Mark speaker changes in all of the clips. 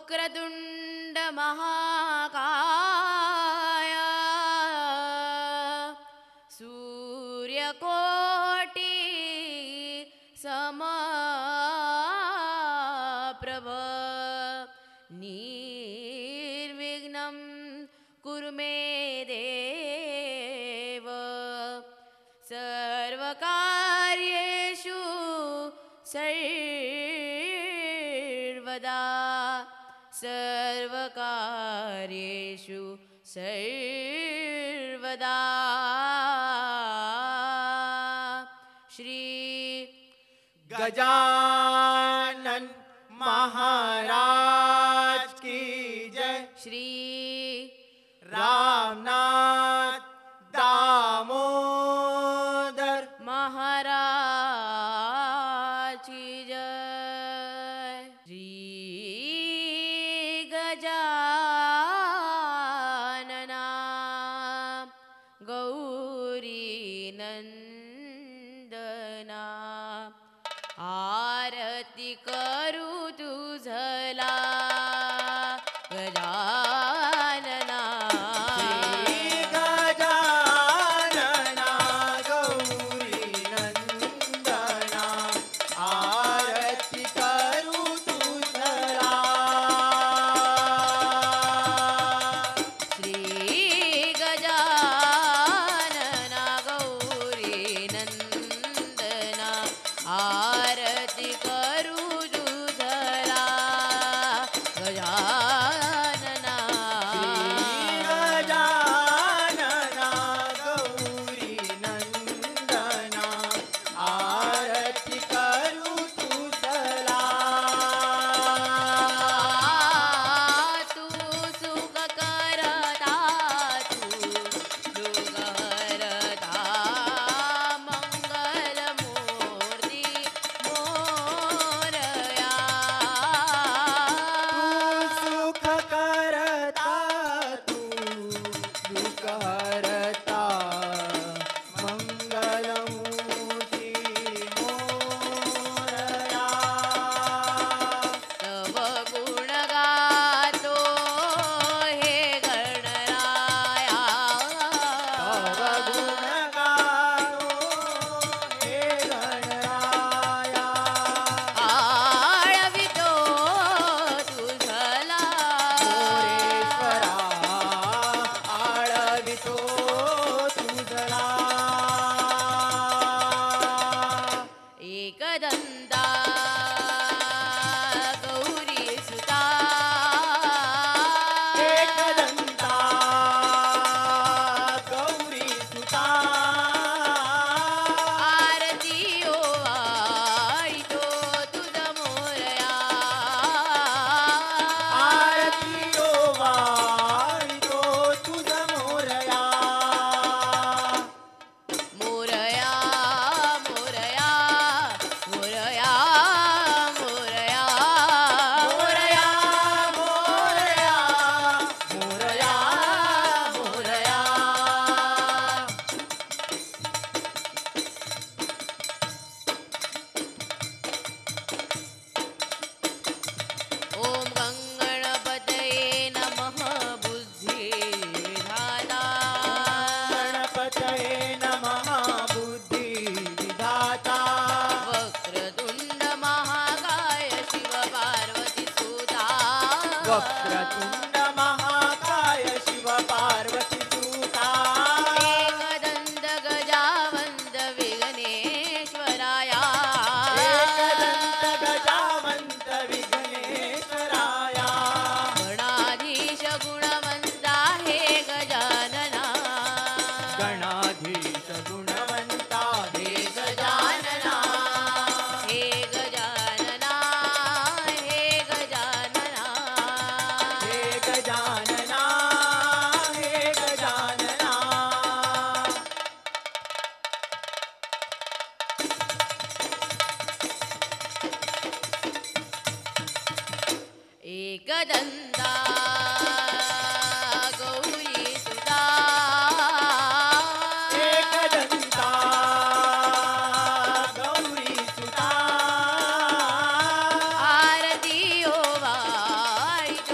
Speaker 1: वक्रतुंड महाकाय सूर्यकोटि समप्रभ निर्विघ्नं कुरु मे देव सर्वकार्येषु सर्वदा सर्वकार्येषु सर्वदा। श्री
Speaker 2: गजानन महाराज की जय।
Speaker 1: श्री
Speaker 2: रामनाथ दामोदर
Speaker 1: महाराज की जय। श्री गजानना गौरी नंदना आरती करू तुझला गजानना।
Speaker 2: श्री गजानना गौरी नंदना आरती करू तुझला।
Speaker 1: श्री गजानना गौरी नंदना आरती करू तुझला गजानना।
Speaker 2: श्री गजानना गौरी नंदना आरती करू तुझला।
Speaker 1: तू सुख करता तू दुःख हरता मंगल मूर्ती मोरया।
Speaker 2: तू सुख करता तू दुःख हरता मंगलमूर्ती मोरया।
Speaker 1: तव गुण गातो हे गणराया।
Speaker 2: तव गुण गातो हे गणराया।
Speaker 1: आळवितो तुझला
Speaker 2: मोरेश्वरा आळवितो तुझला।
Speaker 1: एकदंता गौरी सुता
Speaker 2: एकदंता गौरी सुता
Speaker 1: आरती ओवाळितो तुझ मोरया।
Speaker 2: आरती ओवाळितो तुझ मोरया।
Speaker 1: मोरया मोरया मोरया मोरया
Speaker 2: मोरया मोरया मोरया मोरया।
Speaker 1: ॐ गणपतये नमः बुद्धिविधाता।
Speaker 2: गणपतये नमः बुद्धि विधाता।
Speaker 1: वक्रतुंड महाकाय शिव पार्वती सुता।
Speaker 2: वक्रतुंड महाकाय शिव पार्वती सुता।
Speaker 1: एकदंत गजावंत विघ्नेश्वराया।
Speaker 2: एकदंत गजावंत विघ्नेश्वराया।
Speaker 1: गणाधीश गुणवंता हे गजानना।
Speaker 2: गणाधीश गुणवंता हे
Speaker 1: गजानना हे गजानना हे गजानना।
Speaker 2: हे गजानना हे गजानना।
Speaker 1: एकदंता गौरी सुता
Speaker 2: एकदंता गौरी सुता।
Speaker 1: आरती ओवाळितो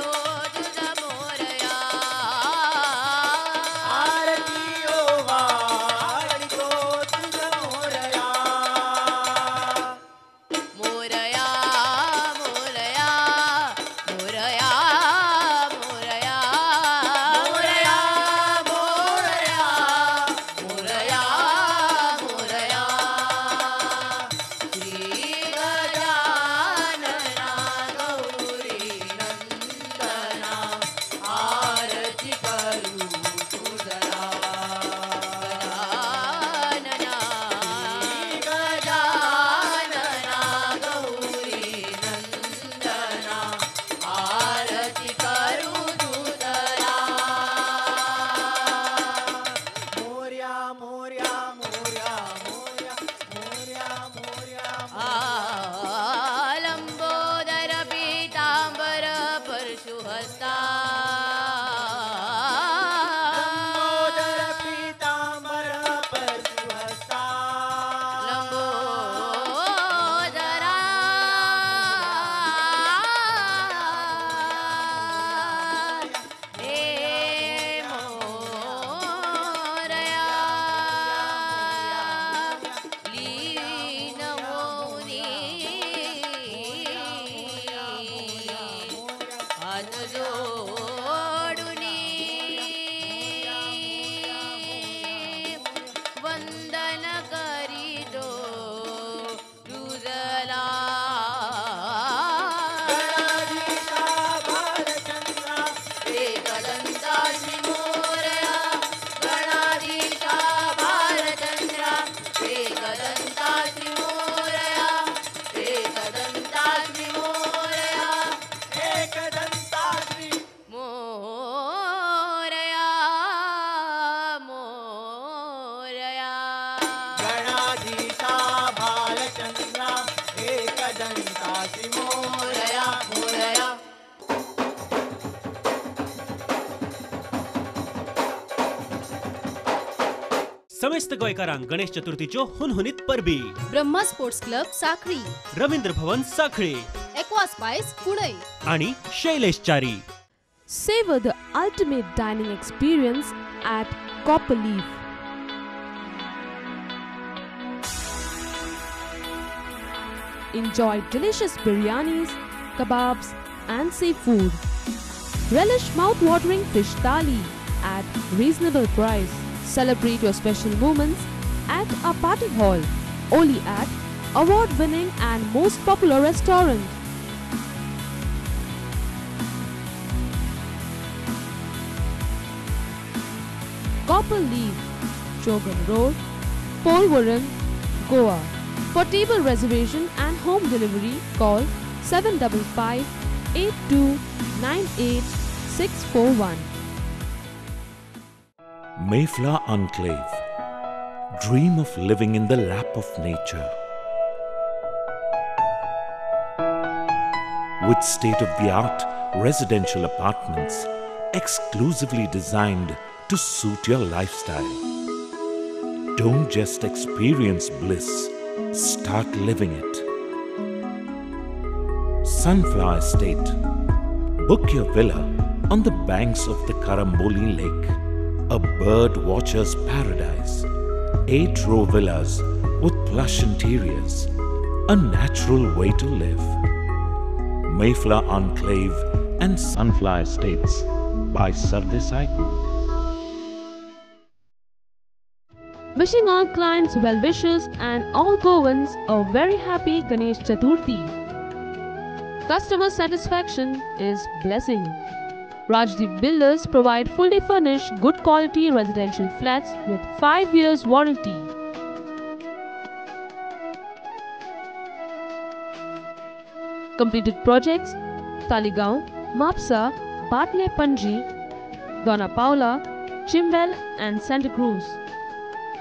Speaker 1: लंबोदर पीतांबर परशुहस्ता.
Speaker 2: लंबोदर पीतांबर परशुहस्ता.
Speaker 1: लंबोदरा हे मोरया लीन होऊनी हात जोडुनी वंदन करीतो तुझला.
Speaker 2: गणाधीशा भालचंद्रा
Speaker 1: एकदंता श्री मोरया. गणाधीशा भालचंद्रा एकदंता श्री मोरया. एकदंता श्री मोरया.
Speaker 2: एकदंता श्री
Speaker 1: मोरया मोरया.
Speaker 2: गणाधीशा भालचंद्रा एकदंता श्री
Speaker 1: मोरया मोरया.
Speaker 3: समेस्त गोंयकारांक गणेश चतुर्थीच्यो हुनहुनीत परबी.
Speaker 4: Brahma sports club Sanquelim,
Speaker 3: Ravindra Bhavan Sanquelim
Speaker 4: aqua spice Kudai
Speaker 3: आणि Shailesh Chari.
Speaker 5: Savor the ultimate dining experience at Copper Leaf. Enjoy delicious biryanis, kebabs and seafood. Relish mouth-watering fish thali at reasonable price. Celebrate your special moments at our party hall, only at award-winning and most popular restaurant. Copper Leaf, Chogam Road, Porvorim, Goa. For table reservation and home delivery, call 755 8298 641.
Speaker 6: Mayflower Enclave. Dream of living in the lap of nature. With state-of-the-art residential apartments exclusively designed to suit your lifestyle. Don't just experience bliss, start living it. Sunflower Estate. Book your villa on the banks of the Karamboli Lake, a bird watcher's paradise. 8-row villas with plush interiors, a natural way to live. Mayflower Enclave and Sunflower Estates by Sardesai Group.
Speaker 5: Wishing all clients well wishes and all Goans a very happy Ganesh Chaturthi. Customer satisfaction is blessing. Rajdeep Builders provide fully furnished, good quality residential flats with 5 years warranty. Completed projects: Taligaon, Mapsa, Batle Panji, Dona Paula, Chimbel and Santa Cruz.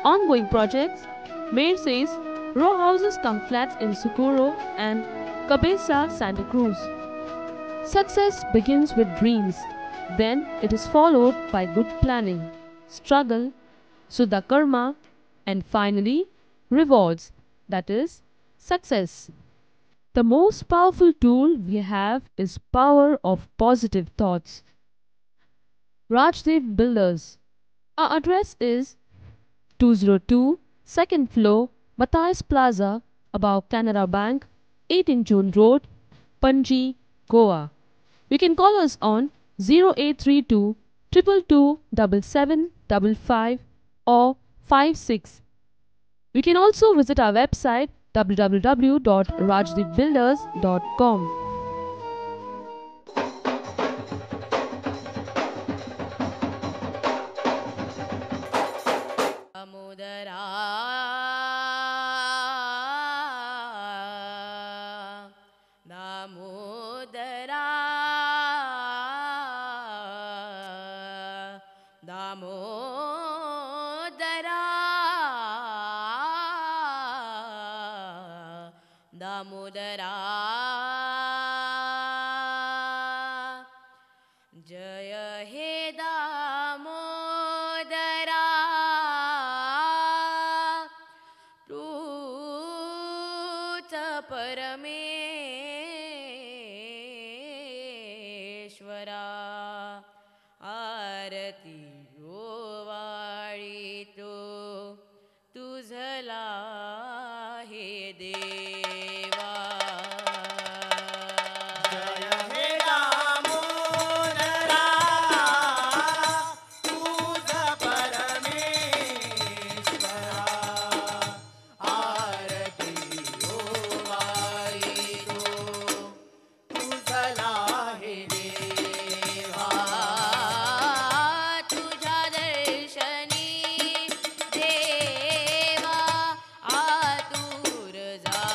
Speaker 5: Ongoing projects: Mayor says row houses come flats in Socorro and Cabeza, Santa Cruz. Success begins with dreams, then it is followed by good planning, struggle, Suddha Karma, and finally rewards, that is, success. The most powerful tool we have is power of positive thoughts. Rajdev Builders. Our address is 202, 2nd floor, Matthias Plaza, above Canara Bank, 18 June Road, Panji, Goa. You can call us on 0832 222 7755 or 56. You can also visit our website www.rajdeepbuilders.com.
Speaker 1: Damodara Damodara Damodara Damodara जय हे दामोदरा तूच परमेश्वरा आरती ओवाळीतो तुझला हे देवा.
Speaker 2: जय हे दामोदरा तुझ परमेश्वरा आरती ओवाळीतो तुझला हे देवा.
Speaker 1: तुझ्या दर्शनी देवा आतुर झालो.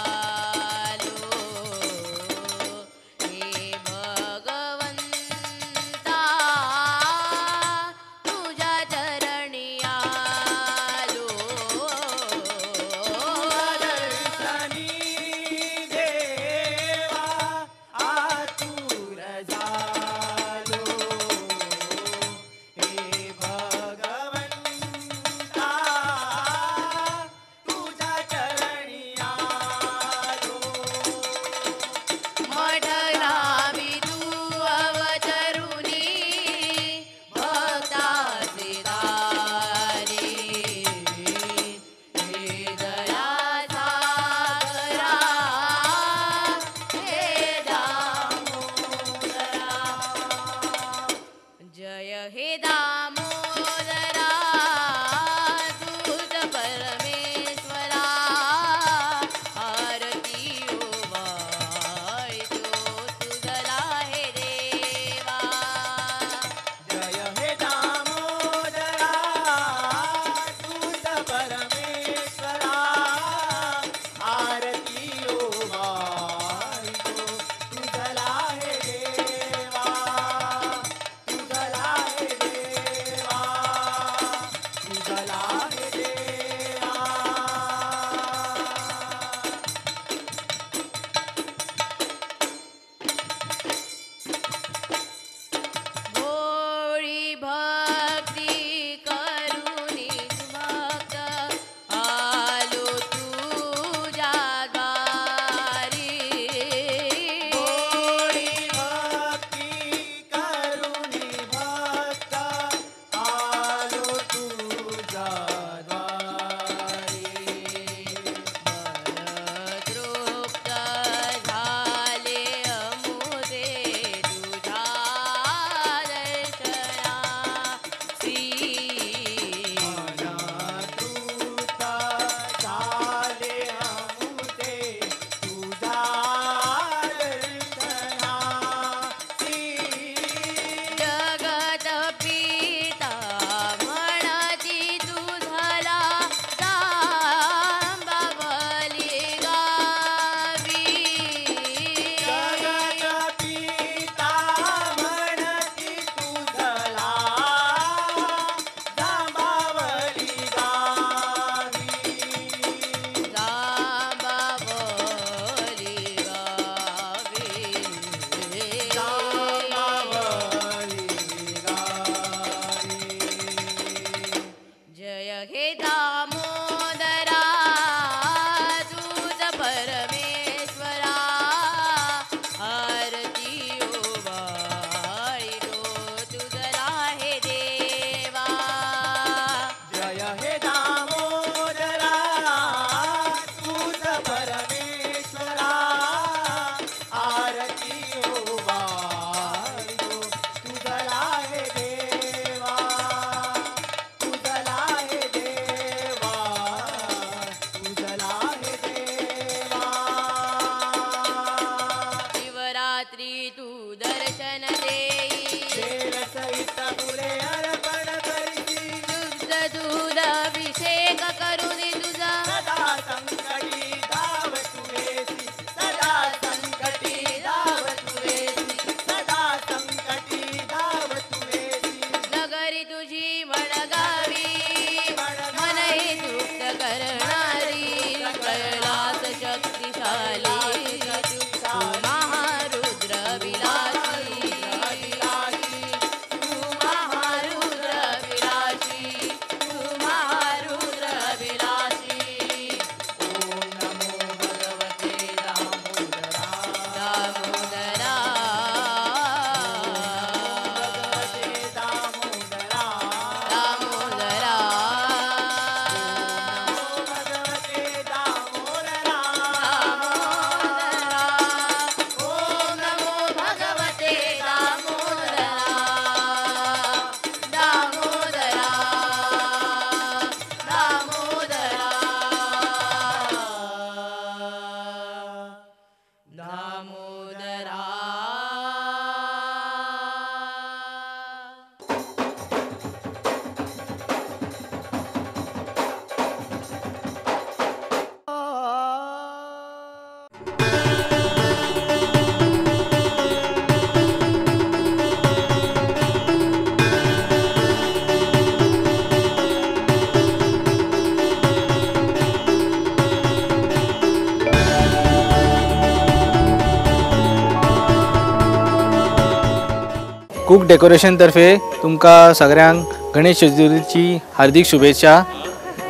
Speaker 7: कूक डेकोरेशन तर्फे तुमकां सगळ्यांक गणेश चतुर्थीची हार्दिक शुभेच्छा।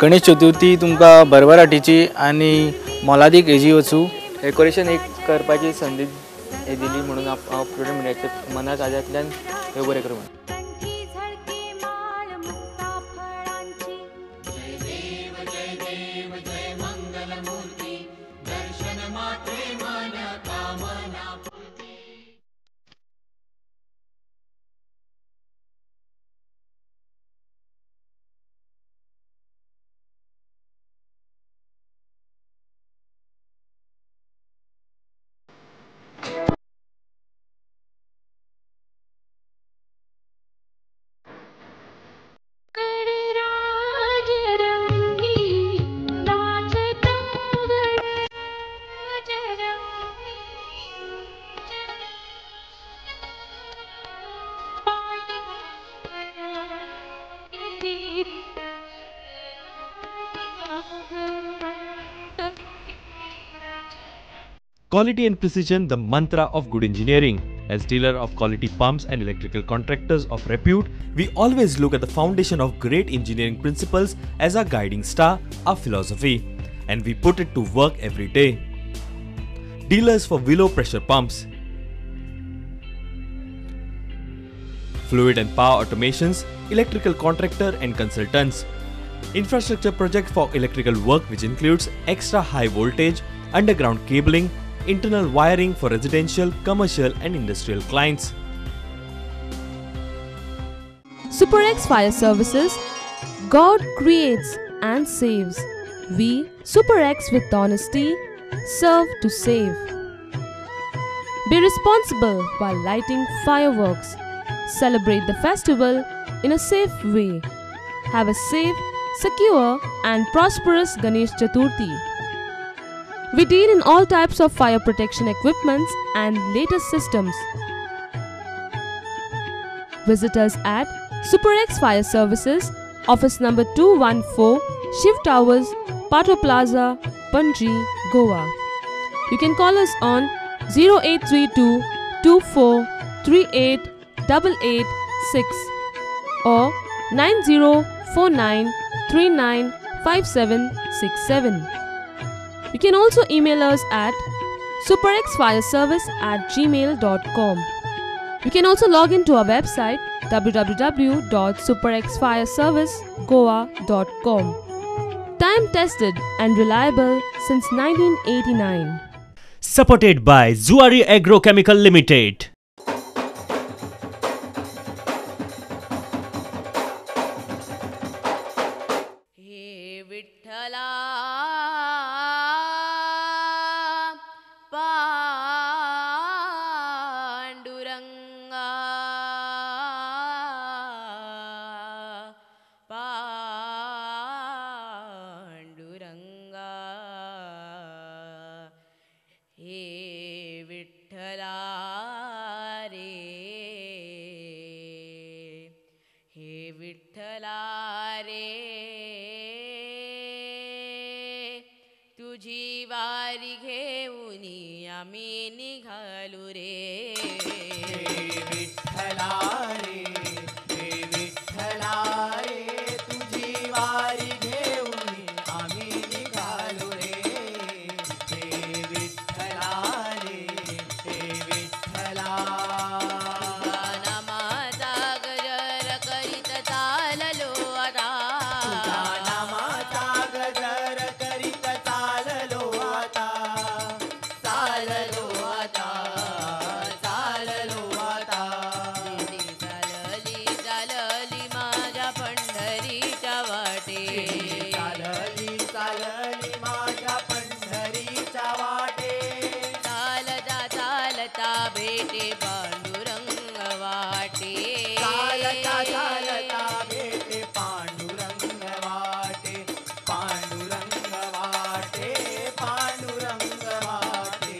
Speaker 7: गणेश चतुर्थी तुमकां भरभराटीची आनी मोलादीक हेजी वचूं।
Speaker 8: डेकोरेशन एक करपाची संदी दिली म्हणून हांव प्रुडंट मिडियाच्या मनात आजांतल्यान हे बरें करूं।
Speaker 9: Quality and precision, the mantra of good engineering. As dealer of quality pumps and electrical contractors of repute, we always look at the foundation of great engineering principles as our guiding star, our philosophy, and we put it to work every day. Dealers for Willow pressure pumps, fluid and power automations, electrical contractor and consultants, infrastructure project for electrical work which includes extra high voltage, underground cabling, internal wiring for residential, commercial and industrial clients.
Speaker 5: SuperX Fire Services. God creates and saves. We, SuperX with honesty, serve to save. Be responsible while lighting fireworks. Celebrate the festival in a safe way. Have a safe, secure and prosperous Ganesh Chaturthi. We deal in all types of fire protection equipments and latest systems. Visit us at SuperX Fire Services, office number 214, Shiv Towers, Pato Plaza, Panaji, Goa. You can call us on 0832 24 38 886 or 9049 39 5767. You can also email us at superxfireservice@gmail.com. You can also log in to our website www.superxfireservicegoa.com. Time tested and reliable since 1989.
Speaker 3: Supported by Zuari Agrochemical Limited.
Speaker 1: हे विठ्ठला पांडुरंगा पांडुरंगा हे विठ्ठला रे हे विठ्ठला रे तुझी वारी घेऊनी आम्ही निघालो रे
Speaker 2: हे विठ्ठला रे हे विठ्ठला रे तुझी वारी घेऊनी आम्ही निघालो रे हे विठ्ठला रे हे विठ्ठला
Speaker 1: नामाचा गजर करीत चाललो आता
Speaker 2: तुझ्या नामाचा गजर करीत चाललो आता चाललो आता चाललो आता
Speaker 1: दिंडी चालली चालली माझ्या पंढरीच्या वाटे
Speaker 2: चालली चालली माझ्या पंढरीच्या वाटे
Speaker 1: चालता चालता भेटे पांडुरंग वाटे
Speaker 2: चालता चालता भेटे पांडुरंग वाटे पांडुरंग वाटे पांडुरंग वाटे।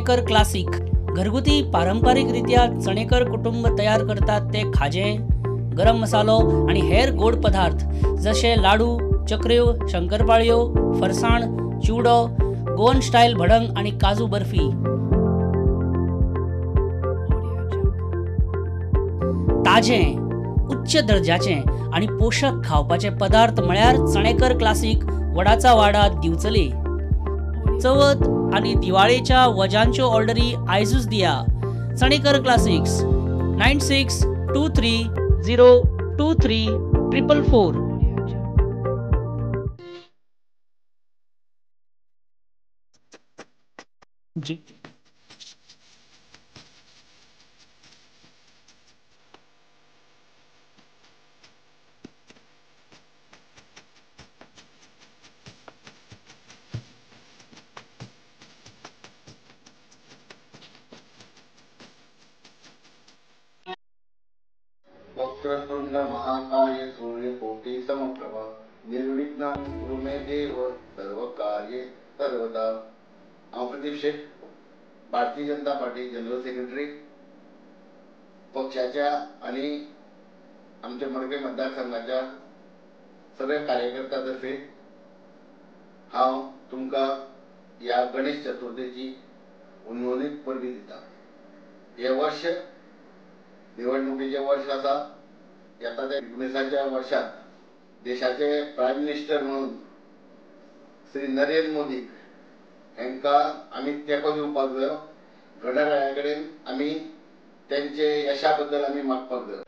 Speaker 10: चणेकर क्लासिक. घरगुती पारंपारीक रित्या चणेकर कुटुंब तयार करतात ते खाजें, गरम मसालो आनी हेर गोड पदार्थ जशे लाडू, चकऱ्यो, शंकरपाळयो, फरसाण, चिवडो, गोवन स्टायल भडंग आनी काजू बर्फी. ताजें, उच्च दर्जाचें आनी पोशक खावपाचे पदार्थ म्हळ्यार चणेकर क्लासिक, वडाचा वाडा, दिवचले. चवथ आनी दिवाळेच्या वजांच्यो ऑर्डरी आयजूच दिया. Chanekar classics 9623 023 444.
Speaker 7: जी.
Speaker 11: वक्रतुंड महाकाय सूर्यकोटि समप्रभ निर्विघ्नं कुरु मे देव सर्वकार्ये सर्वदा. हांव Pradeep Shet, Bharatiya Janata party general secretary. पक्षाच्या आनी आमच्या मडकय मतदारसंघाच्या सगळ्या कार्यकर्त्यां तर्फे हांव तुमकां ह्या गणेश चतुर्थीची हुनहुनीत परबीं दिता. हें वर्ष निवडणुकीचें वर्ष आसा. येता त्या 19च्या वर्षात देशाचे प्रायम मिनिस्टर म्हणून श्री नरेंद्र मोदी हांकां आमी तेंको दिवपाक जायो. गणराया कडेन आमी तेंचे यशा बद्दल आमी मागपाक जायो.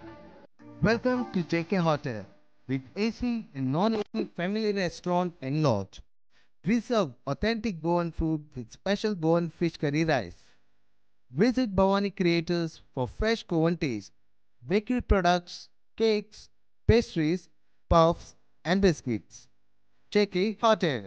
Speaker 12: Welcome to JK Hotel with AC and non-AC family restaurant and lodge. We serve authentic Goan food with special Goan fish curry rice. Visit Bhavani Creators for fresh Goan taste, bakery products, cakes, pastries, puffs and biscuits. JK Hotel.